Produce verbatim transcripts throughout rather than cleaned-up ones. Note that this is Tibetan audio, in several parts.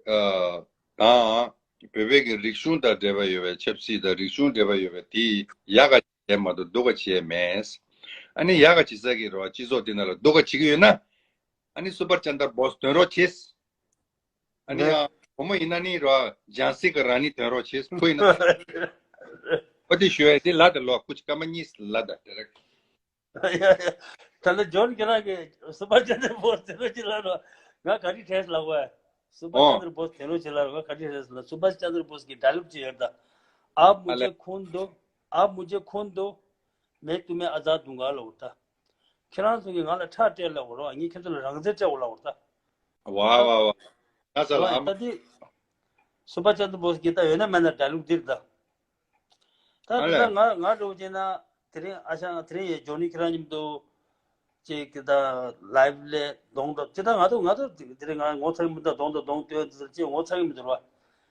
ཨ་དང་བོད་པའི་གི་རིག་གཞུང་དང་འབྲེལ་བ་ཡོད་པའི་ཆབ་སྲིད་དང་རིག་གཞུང་འབྲེལ་བ་ཡོད་པའི་དེ་ཡག་ག་བྱས་མ་གཏོགས་སྡུག་ག་བྱས་མེད། ཨ་ནི་ཡག་ག་བྱེད་ས་གི་རོ་སྤྱི་ཚོགས་དེ་ནང་ལ་སྡུག་ག་བྱེད་ཀྱི་ཡོད་ན། ཨ་ནི་སུ་པར་ཅན་དར་བོ་སི་འདོན་རོགས་བྱེད། ཨ་ནི་ཡང་བུ་མོ་ཡིན་ན་ནི་རོ་ཇན་སི་ཀ་ར་ནི་འདོན་རོགས་བྱེད། བུ་ཡིན་ན་ཨོ་དེ་ཞུ་ཡ་དེ་ལ་དེ་ལོ་ཀུ་ཅི་ཀ་མ་གཉིས་ལ་ད་དེ་རེད། ཡ་ཡ། ད་ལྟ་ཇོན་ཁྱེད་རང་གིས་སུ་པར་ཅན་དར་བོ་སི་འདོན་རོགས་བྱེད་ལ་རོ། ང་ག་རེ་དྲན་ལ་བ། སུ་པར་ཨོ་ཅན་དར་བོ་སི་འདོན་རོགས་བྱེད་ལ་རོ། ང་ག་རེ་དྲན་ལ་སུ་པར་ཅན་དར་བོ་སི་གི་ཌའི་ལོག་ཅིག་ཡོད་ད། आप मुझे खून दो, आप मुझे खून दो, मैं तुम्हें आजाद दूंगा ལ་འོ་ད། ཁྱེད་རང་ཚོ་གིས་ང་ལ་ཁྲག་སྤྲད་ལབ་འོ་རོགས། ངས་ཁྱེད་ཚོ་ལ་རང་བཙན་སྤྲད་འོ་ལབ་འོ་ད། ཝ་ཝ་ཝ། ང་ཚ་ལ་ཨམ། ད་འདི་སུ་པར་ཅན་དར་བོ་སི་གི་ད་ཡོད་ན་མེད་ན་ཌའི་ལོག་འདིར་ད། ད་ཨ་ད་ལས། ང་ང་འགྲོ་བྱས་ན་དེ་རིང་ཨ་ཞང་དེ་རིང་ཡེ་ཇོ་ནི་ཁྱེད་རང་མཉམ་དུ་ཅིག་གི་ད་ལའེབ་ལས་གདོང་འགྲོ་ཅི་ད་ང་ཚོ་ང་ཚོ་དེ་རིང་ང་ངོ་ཚ་གི་མི་ད་གདོང་དུ་གདོང་སྟོན་དེ་ཚོ་ཅིག་ངོ་ཚ་གི་མི་འདུག་ར།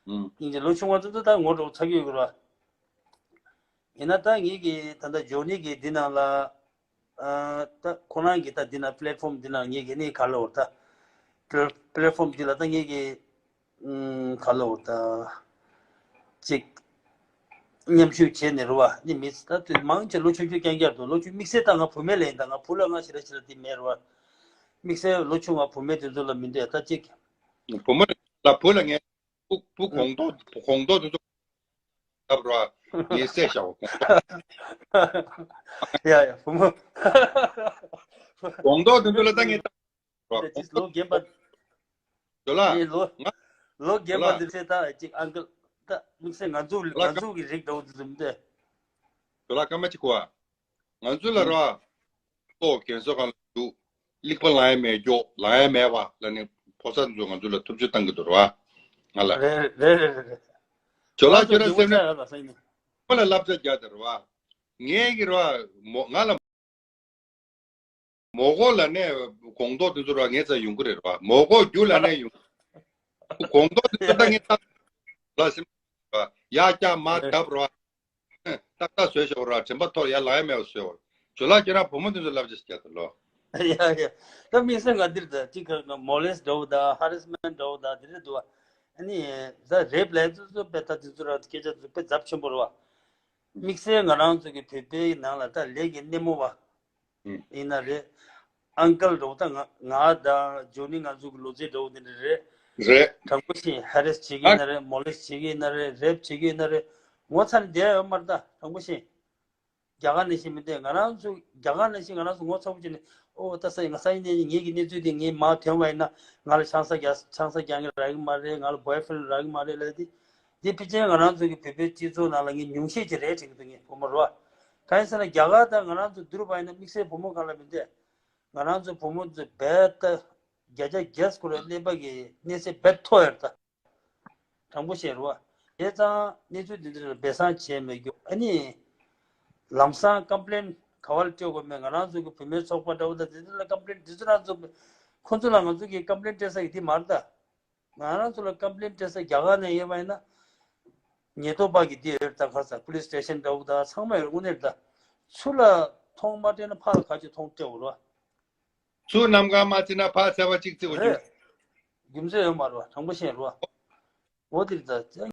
ཨུམ། སྙིང་རྗེ་ལོ་ཆུང་བ་ཚོ་ད་ངོ་འགྲོ་ཚ་གི་ཡོད་གི་ར། ཡིན་ན་ད་ངེད་ཀྱི་ད་ལྟ་ཇོ་ནི་གི་འདི་ནང་ལ། ཨ་ད་ཁོ་རང་གི་ད་འདི་ན་པི་ལེ་ཊི་ཕོམ་འདི་ན་ངེད་ཀྱི་ནི་ག་ལ་འོར་ད། པི་ལེ་ཊི་ཕོམ་འདི་ལ་ད་ངེད་ཀྱི་ཨུམ་ག་ལ་འོར་ད། ཅིག་མཉམ་ཞུགས་བྱས་ནས་རེད་བ། ནི་མི་ད་དུས་མང་ཆེ་ལོ་ཆུང་ཆུང་རྐྱང་རྐྱང་འདུག་ལོ་ཆུང་དམིགས་བསལ་ད་ང་བུད་མེད་ལ་ཡིན་ད་ང་བུ་ལ་ང་ཞེ་དྲག་ཞེ་དྲག་འདི་མེད་རེད་བ། དམིགས་བསལ་ལོ་ཆུང་བ་བུད་མེད་དེ་ཚོ་ལ་མི་འདོད་ད་ཅིག་བུ་མོ་ལ་བུ་ལ་ངས་བུ་བུ་གོང་ཐོག་གོང་ཐོག་དེ་ཚོ་ལབ་རོགས། ངས་བསད་བཞག་པ་གོང་ཐོག་ཡ་ཡ་བུ་མོ། གོང་ཐོག་དེ་ཚོ་ལ་ད་ངས་ད་རོགས་ཅིག་ལོ་རྒན་པ། ཇོ་ལགས། ངས་ལོ་ང་ལོ་རྒན་པ་ཇོ་ལགས། འདིར་བསད་ད་ཅིག་ཨང་ཀལ་ད་དམིགས་བསལ་ང་ཚོ་ཇོ་ལགས། ང་ཚོ་གི་རིགས་འདྲ་བོ་དེ་ཚོ་མི་འདོད། ཇོ་ལགས་སྐར་མ་གཅིག་གོ་ཨ། ང་ཚོ་ལ་རོ། ཏོ་རྒན་གསོ་ཁང་ལ་འདུག་གླིག་པ་ལངས་ཡ་མེད་མགྱོགས་ལངས་ཡ་མེད་བ་ལ་ནི་ཕོ་གསར་ཚོ་ང་ཚོ་ལ་ཐུབ་ཚོད་བཏང་གི་འདུག་རོ། ང་ལ། རེད་རེད་རེད་རེད། ཇོ་ལགས་ཁྱོད་རང་སེམས་ནས་ཁོ་ལ་བསླབ་བྱ་རྒྱག་དེ་རོ། ངས་ཀྱི་རོ། མོ་ང་ལ་མོ་གོ་ལ་ནས་གོང་ཐོག་དེ་ཚོ་རོ་ངས་ཚ་ཡོང་གི་རེད་རོ། མོ་གོ་རྒྱུ་ལ་ནས་ཡོང་། གོང་ཐོག་དེ་ཚོ་ད་ངས་ད་ལ་སེམས་ཡ་ཀྱ་མ་བརྡབ་རོ། ཏག་ཏག་བཟོས་ཤོག་ར། དྲན་པ་ཐོར་ཡ་ལ་ཡ་མེད་པ་བཟོས་བར། ཇོ་ལགས་ཁྱེད་རང་བུ་མོ་འདི་ཚོ་ལབ་ཅེས་ཀྱ་ད་ལོ། ཡ་ཡ། ད་དམིགས་བསལ་ང་འདིར་ད་ཅིག་ག་མོ་ལེས་འདྲ་བོ་ད་ཧ་རེ་སི་མེན་འདྲ་བོ་ད་འདི་རེད་འདུག་བ། ཨ་ནི་ད་རེབ་ལས་ཚོ་ཚོ་དཔེ་ད་འདི་ཚོ་ར་སྐད་ཆ་ཚོ་དཔེ་ཚབས་ཆེན་པོ་རེད་བ། དམིགས་བསལ་ང་རང་ཚོ་གི་བོད་པའི་ནང་ལ་ད་ལས་ཀྱི་སྣེ་མོ་བ། ཨུམ། ཡིན་ན་རེད། ཨང་ཀལ་འདྲ་བོ་ད་ང་ང་དང་ཇོ་ནི་ང་ཚོ་གི་ལོ་ཚད་འདྲ་བོ་འདི་འདྲ་རེད། རེད། དྲང་པོ་བཤད་ཧེ་རེས་བྱེད་ཀྱི་ཡིན་ན་རེད། མོ་ལེས་བྱེད་ཀྱི་ཡིན་ན་རེད། རེབ་བྱེད་ཀྱི་ཡིན་ན་རེད། ངོ་ཚ་ནས་བསྡད་ཡོད་མ་རེད་ད་དྲང་པོ་བཤད། རྒྱ་གར་ནང་བཞིན་མི་འདུག་ང་རང་ཚོ་རྒྱ་གར་ནང་བཞིན་ང་རང་ཚོ་ངོ་ཚ་པོ་བྱས་ནས་ཨོ་ད་ས་ཡིན་ང་ས་ཡིན་ནས་ངེད་ཀྱི་གནས་ཚུལ་དེ་ངས་མར་ཐོན་པ་ཡིན་ན་ང་ལ་ཆང་ས་རྒྱག་ཆང་ས་རྒྱག་མཁན་རག་གི་མ་རེད། ང་ལ་བོའི་ཧྥི་རེན་རག་གི་མ་རེད་ལབ་དེ། འདི་ཕལ་ཆེར་ང་རང་ཚོ་གི་བོད་པའི་སྤྱི་ཚོགས་ནང་ལ་ངས་ཉུང་ཤས་ཅིག་རེད་དྲན་གྱི་འདུག་ངས་བུ་མོ་རེད་བ། གང་ཡིན་ཟེར་ན་རྒྱ་གར་དང་ང་རང་ཚོ་བསྡུར་བ་ཡིན་ན་དམིགས་བསལ་བུ་མོ་གང་ལ་མི་འདོད། ང་རང་ཚོ་བུ་མོ་ཚོ་རྦད་དེ་བརྒྱ་ཆ་བརྒྱ་སྐོར་གནས་པ་གི་གནས་ཚད་རྦད་མཐོ་ཡོད་རེད་ད། དྲང་པོ་བཤད་རེད་བ། དེ་ཙང་གནས་ཚུལ་འདི་འདྲ་ལ་སྦས་གསང་བྱས་མེད་རྒྱུ་ཨ་ནི། ལམ་སང་ཀམ་པི་ལེན་ག་བ་ལ་སྤྲད་དགོས་མེད། ང་རང་ཚོ་གི་བུད་མེད་ཚོགས་པ་འདྲ་བོ་དང་དེ་ཚོ་ལ་ཀམ་པི་ལེན་དེ་ཚོ་རང་ཚོ་ཁོ་ཚོ་ལ་ང་ཚོ་གི་ཀམ་པི་ལེན་སྤྲད་ས་ཡི་དེ་མ་རེད་ད། ང་རང་ཚོ་ལ་ཀམ་པི་ལེན་སྤྲད་ས་རྒྱ་གར་ནས་ཡོད་པ་ཡིན་ན། ཉེན་རྟོག་པ་གི་དེ་ཡོད་ད་ག་ས་པུ་ལིས་སི་ཊེ་ཤན་འདྲ་བོ་ད་ཚང་མ་ཡོད་དངོས་གནས་ད། ཚུར་ལ་ཐོངས་མ་སྤྲད་ན་ཕར་ལ་ག་ཅིག་ཐོངས་སྤྲད་འོ་རོ། ཚུར་གནམ་གང་མ་བརྩིས་ན་ཕར་ཚད་པ་གཅིག་བརྩི་དགོས་རྒྱུ། རྒྱུ་མཚན་ཡོད་མ་རེད་བ། དྲང་པོ་བཤད་རེད་བ། འོ་དེ་རེད་ད།